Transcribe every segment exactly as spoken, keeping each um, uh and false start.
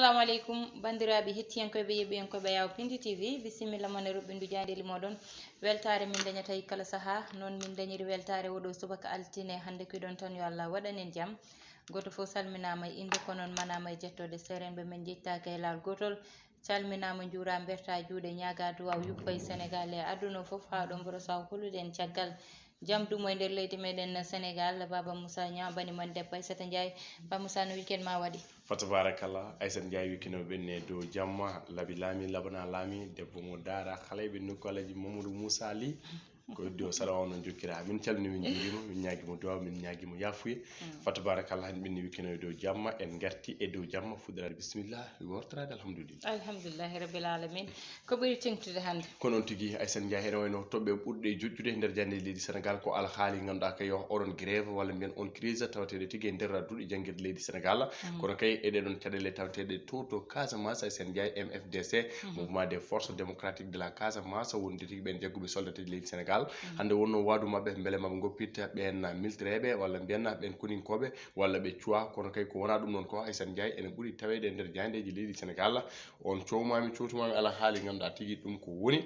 Assalamu aleykum, banndiraaɓe hettiyankooɓe, yeɓɓiyankooɓe Yaw Pindi T V, bisimilla mon e ruɓɓindu jaayndeeli mooɗon. Weltaare min dañata e kala sahaa, noon min dañiri weltaare oɗo subaka altine hannde. Kuɗon tan yo Allah waɗan en jam. Gooto fof salminaama e innde, ko noon manaama e jettode. Seerenɓe men njettaaka e laawol gootol. Calminaama, njuuraa, mbertaa juuɗe, ñaagaa duwaaw yuppa e Senegaal e aduna o fof, haa ɗo mboɗo saw holude en caggal jam dumo e nder leydi meɗen Senegaal. Baba Moussa Niang, bani mon debbo Aissata Ndiaye. Baba Moussa, no weekend ma waɗi? Fa tabarakallah, Aissata Ndiaye, weekend o ɓenne dow jamma, labi laami, labana laami, debbo mo daara, xale ɓe nokku Alhaji Mamadou Moussa Ly. Ko heddi o sara o, noon jokkira. Min calmini, min njuurima, min ñaagima duwaaw, min ñaagima yaafuye. Fa tabarakallah, en ɓenni weekend o e dow jamma, en ngarti e dow jamma, fuɗɗoraade bisimilla, wortoraade alhamdulillah. Alhamdulillahi rabbil alamin. Ko ɓuri teŋtude hannde? Ko noon tigi, Aissata Ndiaye, ene wayno toɓɓe ɓurɗe joƴƴude e nder jaaynde leydi Senegaal ko alhaali ngannduɗaa kay o oɗon grève walla mbiyen on crise tawateeɗo tigi e nder duɗe janngirde leydi Senegaal. Kono kay e ɗeɗon caɗeele tawateeɗe to, to Casamance, Aissata Ndiaye, M F D C, Mouvement des Forces Démocratiques de la Casamance, wonde tigi ɓen jagguɓe soldateeji leydi Senegaal. Hannde wonno waadu maɓɓe mbele maɓe ngoppita ɓeen miltireeɓe walla mbiyen ɓeen koninkooɓe walla ɓe cuwa, kono kay ko wonaa ɗum noon ko, Aissata Ndiaye, ene ɓuri taweede e nder jaayndeeji leydi Senegaal. On cowmaami, cowtumaami alhaali ngannduɗaa tigi ɗum ko woni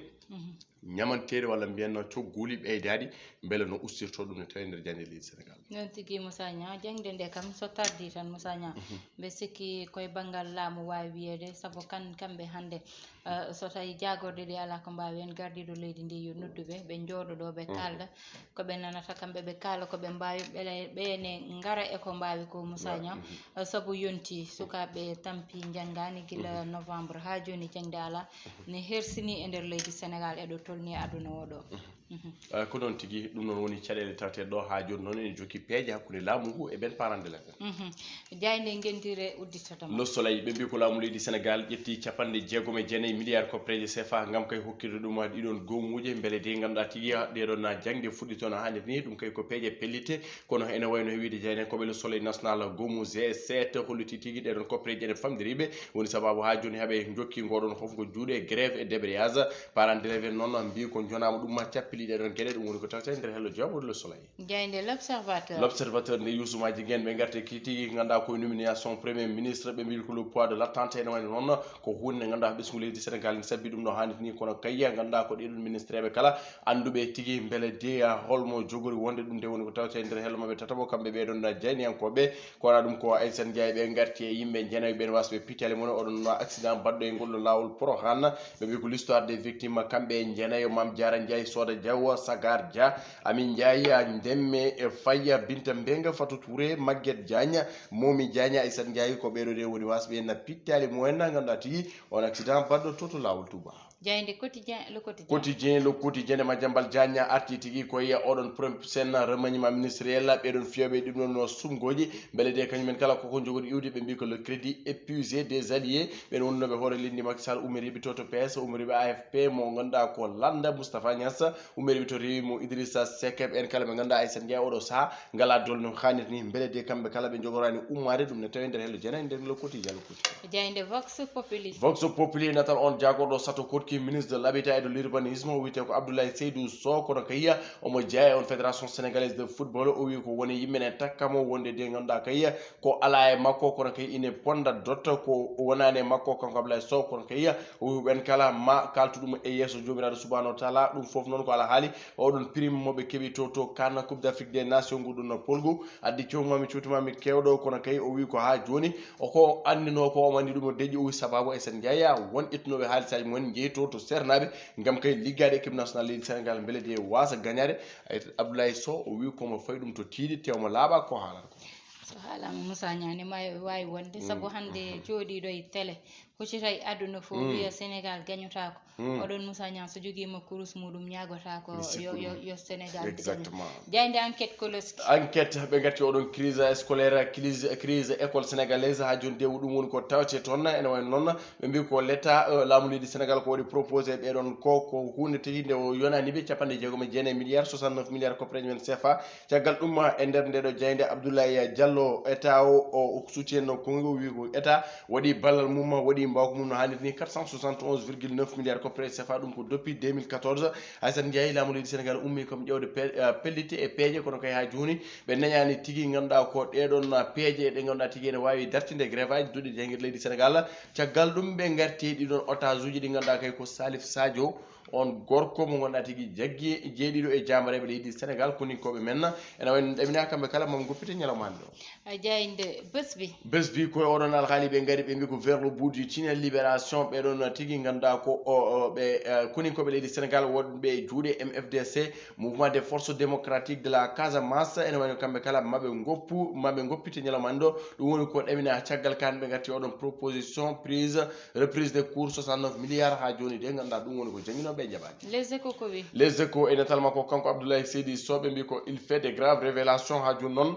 ñamanteeri walla mbiyen cogguuli ɓeydaaɗi, mbele no ustirtoo ɗum ne tawi e nder jaaynde leydi Senegaal. Noon tigi, Moussa Niang, jaŋde nde kam so tardii tan, Moussa Niang, mbe sikki koye banngal laamu waawi wiyeede, sabu kan kamɓe hannde, eh, so tawi jaagorɗe ɗe alaa ko mbaawi heen, gardiiɗo leydi ndi yo noddu ɓe, ɓe njooɗo ɗo, ɓe kaalda ko ɓe nanata kamɓe, ɓe kaala ko ɓe mbaawi, ɓele ɓe ne ngara e ko mbaawi ko, Moussa Niang. Eh, sabu yonti, sukaaɓe tampi, njanngaani gila novembre haa jooni, jaŋde alaa, ne hersini e nder leydi Senegaal e ɗo tolni aduna o ɗo. Eh, ko noon tigi, ɗum noon woni caɗeele tawateeɗe ɗo haa jooni noon ene jokki peeje hakkunde laamu ngu e ɓeen parents d'élèves en. Jaaynde ngenndire udditata mo. Le Soleil, ɓe mbi ko laamu leydi Senegaal ƴetti capanɗe jeegom e jeenayi milliards koppareeje C F A ngam kay hokkirde ɗum ɗiɗon goomuuje, mbele de ngannduɗaa tigi ɗeɗon na jaŋde fuɗɗitoo no haanirta ni, ɗum kay ko peeje pellitte. Kono ene wayno e wiyde jaayndiyankooɓe Le Soleil National, goomu G sept holliti tigi ɗeɗon koppareeje ene famɗiriiɓe. Woni sababu haa jooni haɓe jokki ngoɗon fof ko juuɗe grève et débrayage. Parents d'élèves en noon mbi ko jonaama ɗum ma cappili ɗeɗon geɗe, ɗum woni ko tawte e nder hello jawɓe Le Soleil. Jaaynde L'Observateur. L'Observateur nde, Youssou Madjiguène, ɓe ngarte ki tigi ngannduɗaa koye nomination Premier Ministre, ɓe mbi ko le poids de l'attente, ene wayno noon ko huunde nde ngannduɗaa ɓesngu leydi Senegaal ne sabbi ɗum no haanirta ni, kono kayya ngannduɗaa ko ɗeɗon ministreeɓe kala annduɓe tigi mbele de holmo jogori wonde, ɗum nde woni ko tawte e nder hello maɓɓe tataɓo, kamɓe ɓeɗon jaayndiyankooɓe. Kono ɗum ko Aissata Ndiaye, ɓe ngarti e yimɓe jeenayo ɓen wasɓe pittaali mum oɗon no accident baɗɗo e ngol ɗo laawol Porokhane. Ɓe mbi ko l'histoire des victimes, kamɓe e jeenayo, Mame Diarra Ndiaye, Soda Diaw, Sagar Dia, Ami Ndiaye, Ndemme e Faya, Binta Mbengue, Fatou Touré, Maguette Diagne, Momi Diagne, Aissata Ndiaye, ko ɓeɗo de woni wasɓe na pittaali mumen na ngannduɗaa tigi on accident baɗɗo to, to laawol Touba. Jaaynde Quotidien, Le Quotidien. Quotidien, Le Quotidien e Madiambal Diagne arti tigi ko e oɗon pro-, sen remaniement ministériel, ɓeɗon fiyooɓe ɗum ɗon no sumgooji, mbele de kañum en kala koko njogori iwde, ɓe mbi ko le crédit épuisé des alliés, ɓen wonnooɓe hoore leydi Macky Sall, ummoriiɓe to, to P S, ummoriiɓe A F P, mo ngannduɗaa ko Landa Moustapha Niass, ummoriiɓe to rewi mo Idrissa Seck, ɓen kala ɓe ngannduɗaa Aissata Ndiaye oɗo saha ngala doole no haanirta ni, mbele de kamɓe kala ɓe njogoraani ummaade, ɗum ne tawi nder hello jeenayi nder Le Quotidien, Le Quotidien. Jaaynde Vox Populi. Vox Populi, natal on jaagorɗo sato koɗki, ministre de l'habitat et de l'urbanisme, o wiyetee ko Abdoulaye Seydou Sow, kono kayya omo jeyaa e on Fédération Sénégalaise de Football, o wi ko woni yimɓe ne takka mo wonde de ngannduɗaa kayya ko alaa e makko, kono kay ine ponda dotta ko wonaani e makko kanko Abdoulaye Sow, kono kayya o wi ɓen kala ma kaltu ɗum e yeeso Joomiraaɗo Subhanahu wa Taala, ɗum fof noon ko alhaali oɗon prime mo ɓe keɓi to, to kan Coupe d'Afrique des Nations ngu ɗum no polgu. Addi cowmami cuutumami kewɗo, kono kay o wi ko haa jooni o ko anndinoo ko, omo anndi ɗum o deƴƴi, o wi sababu Aissata Ndiaye won ittunooɓe haalisaaji mumen njeyi to, to seernaaɓe ngam kay liggaade équipe nationale leydi Sénégal mbele de waasa gañaade. Ay, Abdoulaye Sow o wi komo fayi ɗum to tiiɗi te omo laaɓa ko haalata ko. So haalaama Moussa Niang ne ma waawi wonde, sabu hannde jooɗiiɗo e télé, huccita e aduna fof, wiya Sénégal gañotaako. Oɗon Moussa Niang so jogiima kurus muɗum ñaagotaako yo, yo, yo Sénégal gaño. Exactement. Jaaynde Enquête Koloski. Enquête, ɓe ngatti oɗon crise scolaire, crise, crise école sénégalaise, haa jooni de ɗum woni ko tawete toon. Ene wayi noon, ɓe mbi ko l'État, euh, laamu leydi Sénégal ko waɗi proposé ɓeɗon ko, ko huunde tigi nde o yonani ɓe capanɗe jeegom e jeenayi milliards, soixante-neuf milliards koppareeje men C F A. Caggal ɗum, e nder nde ɗo jaaynde, Abdoulaye Diallo Lo état o o soutien no kongo wi ko état waɗi ballal mum, waɗi mbawka mum no hannirta ni. Quatre cent soixante onze virgule neuf milliards coppere cfa, ɗum ko depuis deux mille quatorze. Aysata Ndiaye, laamu leydi Sénégal ummi kam ƴewde pe- eh, pellitte e peeje, kono kay haa jooni ɓe neñaani tigi ngannduɗaa ko ɗee ɗoon peeje ɗe ngannduɗaa tigi ene waawi dartinde grève aji duɗe jeyngirɗe leydi Sénégal. Caggal ɗum ɓe ngarti ɗi ɗoon otage uji ɗi ngannduɗaa kay ko Salif Sadio, on gorko mo ngannduɗaa tigi jaggi jeeɗiɗo e jaambareeɓe leydi Sénégal, koninkooɓe men. Ene wayi no ɗamina kamɓe kala, mom goppite ñalawma hannde o. A jaaynde bés bi. Bés bi, koye oɗon alhaali ɓe ngari, ɓe mbi ko vers le bout du tunnel. Libération, ɓe ɗon tigi ngannduɗaa ko o- o- ɓe eh, koninkooɓe leydi Sénégal wonɓe juuɗe M F D C, Mouvement des Forces Démocratiques de la Casamance. Ene wayi no kamɓe kala maɓe ngoppu maɓe ngoppite ñalawma hannde o. Ɗum woni ko ɗamina caggal kan ɓe ngarti oɗon proposition prise, reprise des cours soixante-neuf milliards haa jooni de ngannduɗaa ɗum woni ko jannginooɓe e jaɓaani. Les Échos ko wi? Les Échos e natal makko kanko Abdoulaye Seydi Sow, ɓe mbi ko il fait des graves révélations haa jooni noon.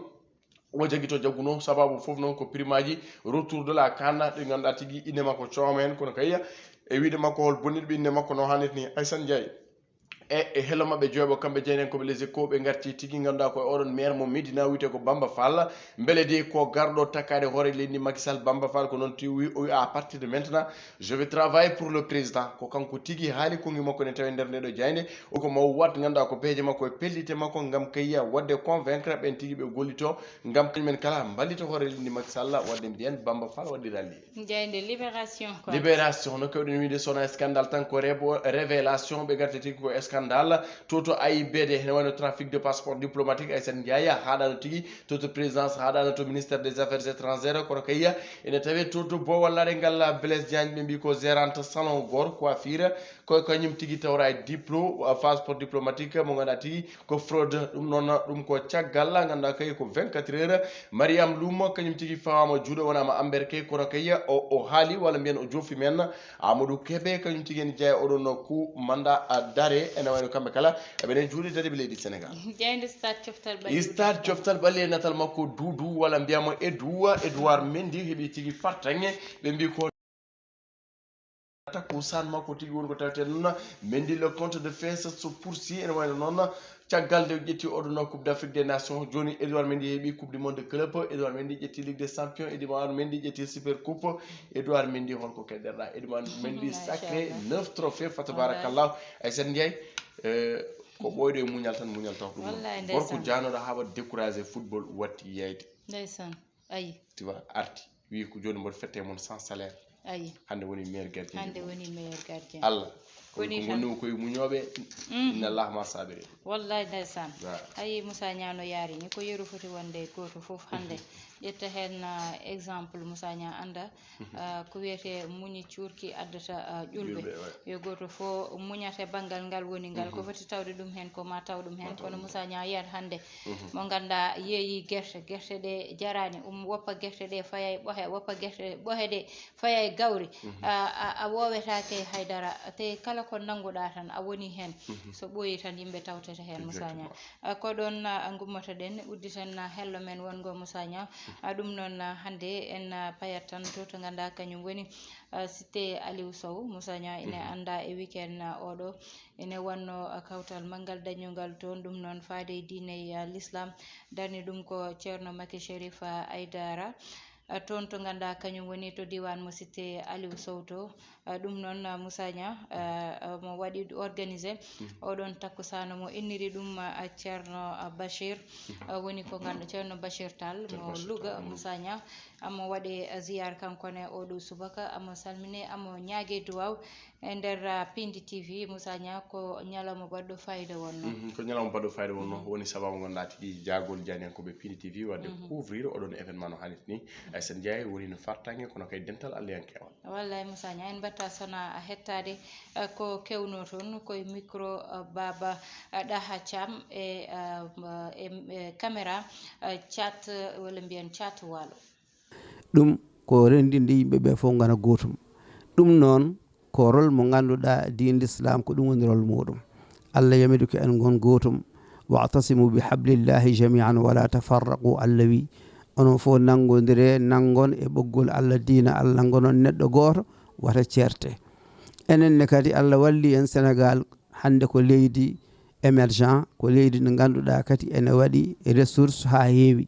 O jaggi to jagguno sababu fof noon ko primaji retour de la canne ɗi ngannduɗaa tigi inde makko cooma heen, kono kay e wiide makko hol bonnirɓe inde makko no hannirta ni Aysata Ndiaye. E e helo maɓɓe joweeɓo kamɓe jeynen koɓe Les Échos ɓe ngarti tigi ngannduɗaa ko e oɗon maire mo Médina wiyetee ko Bamba Fall. Mbele de ko garɗo takkaade hoore leydi Macky Sall Bamba Fall ko noon ti wi o wi à partir de maintenant je vais travailler pour le président. Ko kanko tigi haali konngi makko ne tawi nder nde ɗo jaaynde. O ko maw wat ngannduɗaa ko peeje makko e pellitte makko ngam kayya waɗde convaincre ɓen tigi ɓe gollito ngam kañumen kala mballita hoore leydi Macky Sall waɗde mbiyen Bamba Fall waɗi rallier. Jaaynde Libération ko? Libération no kewɗen wiide sona scandale tan ko rebo- révélation ɓe garti tigi ko scandale. Toto A I B D ene wayno trafic de passeport diplomatique, Aysata Ndiaye haaɗano tigi toto présidence, haaɗano to ministère des affaires étrangères, kono kayya ene tawe toto boowal laare ngal Blaise Diagne ɓe mbi ko gérante salon gor coiffure. Ko kañum tigi tawra e diplo uh, passeport diplomatique mo ngannduɗaa tigi ko fraude. Ɗum noon ɗum ko caggal ngannduɗaa kay ko vingt-quatre heures. Mariam Loum kañum tigi fawama juuɗe wonama amberke, kono kay o, o haali walla mbiyen o joofi men. Amadou Kebe kañum tigi ene jeeya oɗon ku mandat a dare ene wayno kamɓe kala eɓenen juuɗe dariɓe leydi Sénégal. Jaaynde Stade Coftal Ɓalli. Stade Coftal Ɓalli e natal makko Doudou walla mbiyamo Edou Edouard Mendy heɓi tigi fartaŋŋe. Ɓe mbi ko takkusaan makko tigi woni ko taweten noon. Mendy, le conte de fées se poursuit. Ene wayno noon caggal nde ƴetti oɗon coupe d'Afrique des nations, joni Edouard Mendy heɓi coupe du monde de club, Edouard Mendy ƴetti ligue des champions, Edouard Mendy ƴetti super coupe. Edouard Mendy, holko keɗɗerɗa Edouard Mendy? Sacré, neuf trophées, fa tabarakallah. Aysata Ndiaye, eh, ko ɓooyɗo e muñal tan, muñal taw ɗum. Wallahi, gorko ndeysaan. Jaanoɗo haa waɗa découragé football watti yeyde. Ndeysaan. Ayi. Tu vois, arti wi ko joni mboɗo fette mon sans salaire. Ayi. Hande woni meilleur gardien. Hande woni meilleur gardien. Allah. Ko woni ko tan gonni koye muñooɓe. Mhm. Inna Allah ma sabiri. Wallahi, ndeysaan. Ayi, Moussa Niang no yaari ni ko yeru foti wonde e gooto fof hande. Mhm. Ƴetta heen ah, exemple Moussa Niang annda ah, ko wiyetee muñi cuurki addata ah, ƴulɓe. Ƴulɓe, ouais. Yo gooto fof muñata e banngal ngal woni ngal. Ko foti tawde ɗum heen ko ma taw ɗum heen. Kono Moussa Niang yiyat hannde mo ngannduɗaa yeeyi gerte, gerte ɗe jaraani, um woppa gerte ɗe faya e ɓohe, woppa gerte ɓohe ɗe faya e gawri. A, a, a woowetaake haydara, te kala ko nannguɗaa tan a woni heen. So ɓooyi tan yimɓe tawtete heen, Moussa Niang. Ah, ko ɗoon ah, ngummotoɗen, udditen ah, hello men wongo Moussa Niang. Ah, ɗum noon ah, hannde en ah, payat tan to to ngannduɗaa kañum woni ah, cité Aliou Sow. Moussa Niang ine annda e weekend ah, oɗo ene wanno ah, kawtal manngal dañungal toon, ɗum noon faade e diine ah, l'islam. Darni ɗum ko Ceerno Maki Chérif ah, Aydara. Ah, toon to ngannduɗaa kañum woni to diiwaan mo cité Aliou Sow to. Ah, ɗum noon ah, Moussa Niang ah, ah, mo waɗi organisé oɗon takkusaana mo inniri ɗum ah, Ceerno ah, Bachir. Ah, woni ko nganndu Ceerno Bachir Tall mo Louga. Moussa Niang amo waɗe ah, ziyar kanko ne oɗo subaka, amo salmine, amo ñaage duwaw e nder ah, Pindi T V. Moussa Niang ko ñalawma baɗɗo fayida wonno. Mhm, ko ñalawma baɗɗo fayida wonno. Woni sababu ngannduɗaa tigi jaagol janiyankooɓe Pindi T V waɗde couvrir oɗon événement no hannirta ni. Aysata Ndiaye woni no fartaŋŋe kono kay dental Allayankewal. Wallay Moussa Niang, en mbatta sona hettaade eh, ko kewno toon koye micro eh, Baba eh, Ɗaha Thiam e eh, e eh, caméra eh, Thiat eh, walla mbiyen Thiat Waalo. Ɗum ko renndinde yimɓe ɓe fof ngona gootum. Ɗum noon ko rol mo ngannduɗaa diin l'islam ko ɗum woni rol muɗum. Allah yamiri ko en ngon gootum. Wa'tasimu bi hablillahi jami'an wala tafarraqu, Allah wi. Onon fof nanngondire, nanngon e ɓoggol Allah, diina Allah, ngonon neɗɗo gooto, wata ceerte. Enen ne kadi Allah walli en Sénégal hannde ko leydi émergent, ko leydi ndi ngannduɗaa kadi ene waɗi ressource haa heewi.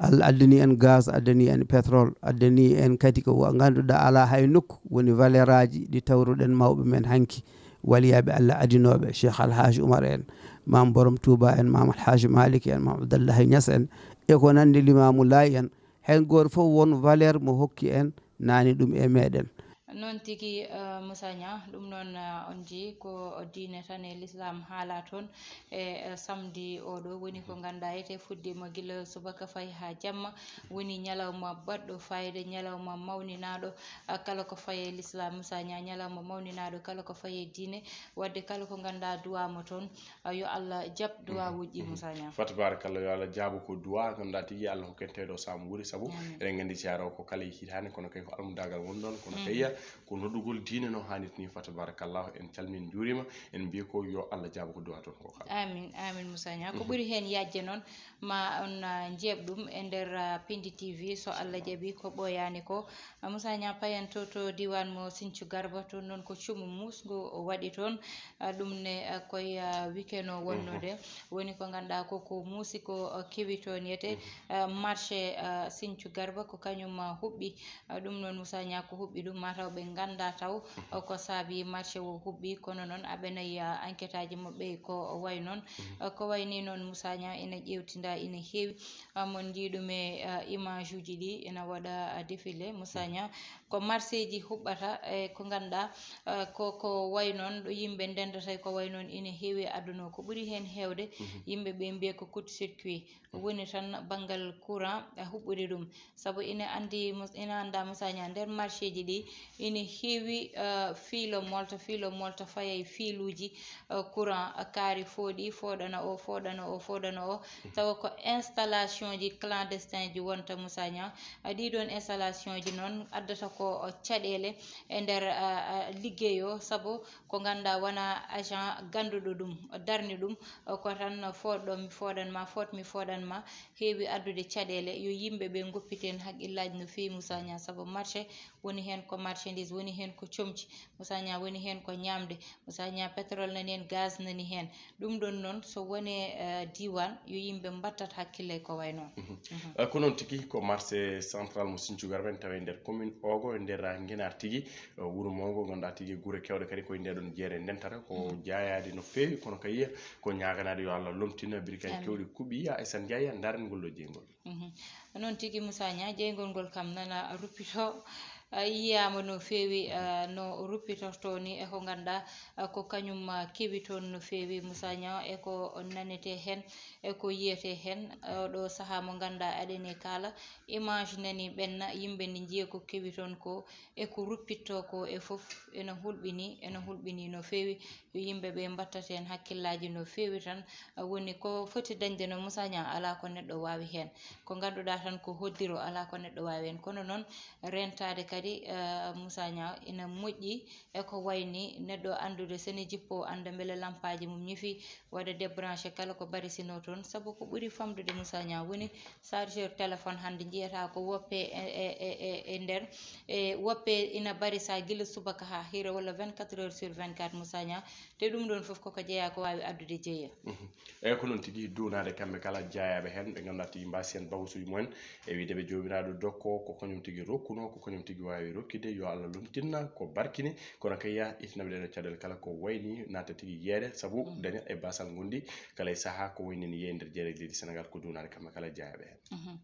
Allah addani en gaz, addani en pétrole, addani en kadi ko wa-, ngannduɗaa alaa hay nokku woni valeur aji ɗi tawruɗen mawɓe men hanki, waliyaaɓe Allah adinooɓe, Cheikh Alhaji Oumar en, Maam Borom Touba en, Maam Alhaji Malick en, Maam Abdallahi Niass en, e ko nanndi Limaamu Laay en. Heen gooto fof won valeur mo hokki en, nani ɗum e meɗen. Noon tigi, eh, Moussa Niang, ɗum noon, eh, on njii ko diine tan e l'islam haala toon e, eh, samedi oɗo woni ko ngannduɗaa ete fuɗɗiima gila subaka fayi haa jamma, woni ñalawma baɗɗo fayida, ñalawma mawninaaɗo, eh, kala ko fayi e l'islam, Moussa Niang, ñalawma mawninaaɗo kala ko fayi e diine, waɗde kala ko ngannduɗaa duwaama toon, eh, yo Allah jaɓ duwaawuuji ɗi, Moussa Niang. Fa tabarakallah, yo Allah jaabo ko duwa, ngannduɗaa tigi Allah hokkente ɗo samu wuuri, sabu Amin. Eɗen nganndi ziyaara o ko kala e hitaande, kono kay ko almudaagal woni ɗoon, kono kay Mhm. Ko noddugol diine no haanirta ni, fa tabarakallah, en calmin, njuurima, en mbiya ko yo Allah jaabo ko duwa toon ko kala. Amin, amin, Moussa Niang. Ko Mhm. Ɓuri heen yaajde noon, ma on, ah, njeeɓ ɗum e nder, ah, Pindi T V, so Allah jaɓi ko ɓooyaani ko. Ah, Moussa Niang, payen to, to diiwaan mo Sinthiou Garba, toon noon ko cuumu muusngu o waɗi toon. Ah, ɗum ne, ah, koye, ah, weekend o wonno Mhm. de. Woni ko ngannduɗaa ko, ko muusi ko, ah, kewi toon yete, Mhm. ah, marché, ah, Sinthiou Garba ko kañum, ah, huɓɓi. Ah, ɗum noon Moussa Niang ko huɓɓi ɗum, mataw ɓe nganndaa taw, Mhm. ah, ko saabi marché o huɓɓi, kono noon aɓe nayi, ah, enquête aji maɓɓe ko wayi noon. Mhm. Ah, ko wayi ni noon Moussa Niang ina ƴeewtinda ina heewi. Ah, mon njii ɗum e, ah, image uji ɗi ina waɗa, ah, défilé. Moussa Mhm. Niang, ko marché ji huɓɓata e ko ngannduɗaa, ah, ko, ko wayi noon ɗo yimɓe ndendata e ko wayi noon ina heewi e aduna o. Ko ɓuri heen heewde Mhm. yimɓe ɓe mbiya ko court circuit. Mhm. Woni tan banngal courant, ah, huɓɓude ɗum. Sabu ina anndi, ina anndaa Moussa Niang nder marché ji ɗi ina heewi, ah, fiilo molta, fiilo molta faya e fiiluuji, ah, courant, ah, kaari fooɗi, fooɗana o, fooɗana o, fooɗana o. Mhm. Tawa ko installation ji clandestin ji wonta Moussa Niang. Ah, ɗii ɗoon installation ji noon addata ko, ah, caɗeele e nder, ah, ah, liggey o, sabu ko ngannduɗaa wonaa agent gannduɗo ɗum, darni ɗum, ah, ko tan fooɗ ɗo mi fooɗan ma, fooɗ mi fooɗan ma, heewi addude caɗeele. Yo yimɓe ɓe ngoppit heen haqqillaaji no feewi Moussa Niang, sabu marché woni heen ko marchandise, woni heen ko comci, Moussa Niang, woni heen ko ñaamde, Moussa Niang, pétrole nani heen, gaz nani heen. Ɗum ɗoon noon, so woni, eh, diiwaan, yo yimɓe mbattat hakkille ko wayi noon. Mhm. Mhm. Eh, ko noon tigi, ko marché central mo Sinthiou Garba en tawa e nder commune Ogo, e nder, ah, Ngenaar tigi, eh, wuro mawngo, ngannduɗaa tigi gure keewɗe kadi koye ndee ɗoon jeere ndentata, ko Mhm. jaayaade no feewi, kono kay ko ñaaganaade yo Allah lomtin, biri kay Amin. Keewɗi kuɓɓi, ya e sen njaaya ndaaren ngol ɗo jeyngol. Mhm. Noon tigi Moussa Niang, jeyngol ngol kam nana ruppito, ah, yiyaama no feewi, ah, no ruppitorto ni e ko ngannduɗaa, ah, ko kañum, ah, kewi toon no feewi Moussa Niang e ko nanetee heen, e ko yiyetee heen, ah, oɗo sahaa mo ngannduɗaa aɗen e kaala, image nani ɓenna, yimɓe ne njiya ko kewi toon ko, e ko ruppitto ko e fof, ene hulɓini, ene hulɓini no feewi. Yo yimɓe ɓe mbattat heen hakkillaaji no feewi tan. Ah, woni ko foti dañde no Moussa Niang, alaa ko neɗɗo waawi heen. Ko ngannduɗaa tan ko hoddiro, alaa ko neɗɗo waawi heen. Kono noon, rentaade kadi, ah, Moussa Niang ina moƴƴi e ko wayi ni neɗɗo anndude, so ne jippoo annda mbele lampaaji mum ñifi, waɗa débranché kala ko barisino toon. Sabu ko ɓuri famɗude Moussa Niang woni chargeur téléphone hannde njiyata ko woppe e, e, e, e, e nder, e woppe ina barisa gila subaka haa hiira walla vingt-quatre heures sur vingt-quatre Moussa Niang. Te ɗum ɗoon fof koko jeyaa ko waawi addude jeeya. Mhm. Eeyi, ko noon tigi, duunaade kamɓe kala jaayaaɓe heen, ɓe ngannduɗaa tigi mbaasi heen bawsuuji mumen, e wiyde ɓe Joomiraaɗo dokko, ko kañum tigi rokkunoo, ko kañum tigi waawi rokkude, yo Allah lomtinna ko barkini, kono kay ya itinaɓe ɗeɗo caɗeele kala ko wayni naata tigi yeeɗe, sabu Mhm. daña e baasal ngonndi kala e sahaa ko wayni ne yeeyi nder jeere leydi Senegaal, ko duunaade kamɓe kala jaayaaɓe heen. Mhm.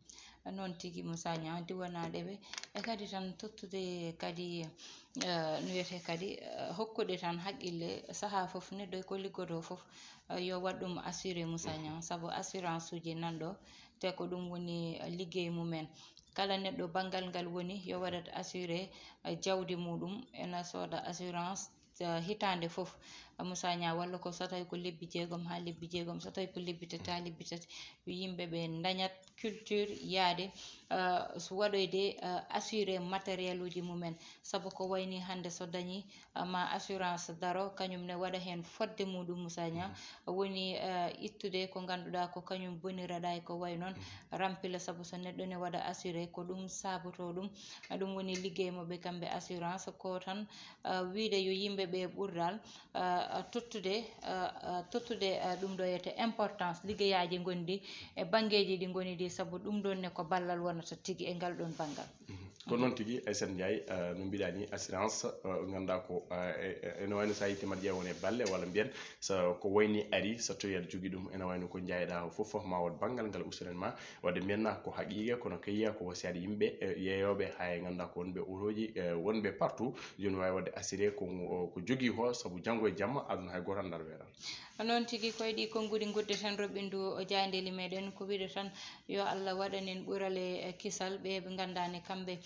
Noon tigi Moussa Niang, diwanaaɗe ɓe, e kadi tan tottude kadi, eh, no wiyetee kadi, eh, hokkude tan haqqille sahaa fof neɗɗo ko liggotoo fof, eh, yo waɗ ɗum assuré Moussa Niang, sabu assurance uji nan ɗo, te ko ɗum woni, eh, liggey mumen. Kala neɗɗo banngal ngal woni, yo waɗat assuré, eh, jawdi muɗum, ena sooda assurance, eh, hitaande fof. Moussa Niang, walla ko so tawi ko lebbi jeegom haa lebbi jeegom, so tawi ko lebbi tati haa lebbi tati, yo yimɓe ɓe ndañat culture yaade, eh, so waɗoyde, eh, assuré matériel uji mumen. Sabu ko wayni hannde so dañi, eh, ma assurance daro, kañum ne waɗa heen fodde muɗum Moussa Niang. Mhm. Woni, eh, ittude ko ngannduɗaa ko kañum boniraɗa e ko way noon. Mhm. Rampila, sabu so neɗɗo ne waɗa assuré, ko ɗum saabotoo ɗum. Ɗum woni liggey maɓɓe kamɓe assurance, ko tan, eh, wiyde yo yimɓe ɓe ɓurdal, eh, tottude tottude ɗum ɗo wiyetee importance liggeyaaji ngonɗi e banngeeji ɗi ngoni ɗi, sabu ɗum ɗoon ne ko ballal wonata tigi e ngal ɗoon banngal. Ko noon tigi, Aissata Ndiaye, no mbiɗa ni, assurance, nganndaa ko ene wayno so a yettiima ƴeewon e balle walla mbiyen so ko wayni ari, so tawii aɗa jogii ɗum, ene wayno ko njaayɗaa fof ma waɗ banngal ngal usuren ma. Waɗde mbiyen na ko haqiiqa, kono kay yiya ko wasiyaaji yimɓe yeeyooɓe, hay nganndaa ko wonɓe orooji, wonɓe partout, jooni waawi waɗde assuré ko ko jogii ko, sabu janngo e jamma aduna hay gooto anndaa weeral. Noon tigi, ko e ɗii konnguɗi nguddeten roɓɓindu o jaayndeeli meɗen. Ko wiide tan, yo Allah waɗan en ɓural e kisal ɓe ɓe nganndaa ne kamɓe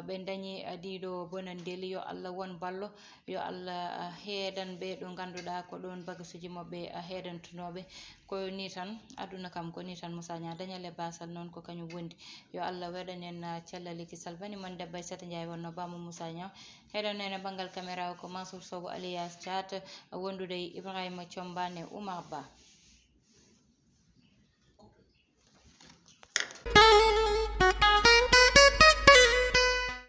ɓe ndañi ɗiɗo bonandeeli. Yo Allah won ballo, yo Allah heedan ɓe ɗo ngannduɗaa ko ɗoon bagasuuji maɓɓe heedantunooɓe. Ko ni tan, aduna kam ko ni tan, Moussa Niang, dañal e baasal noon ko kañum wondi. Yo Allah waɗan en cellal e kisal. Bani mon debbo Aissata Ndiaye wonno, bamo Moussa Niang. Heɗon en e banngal caméra o ko Mansour Sow alias Thiat, wondude e Ibrahima Thiombane Oumar Ba.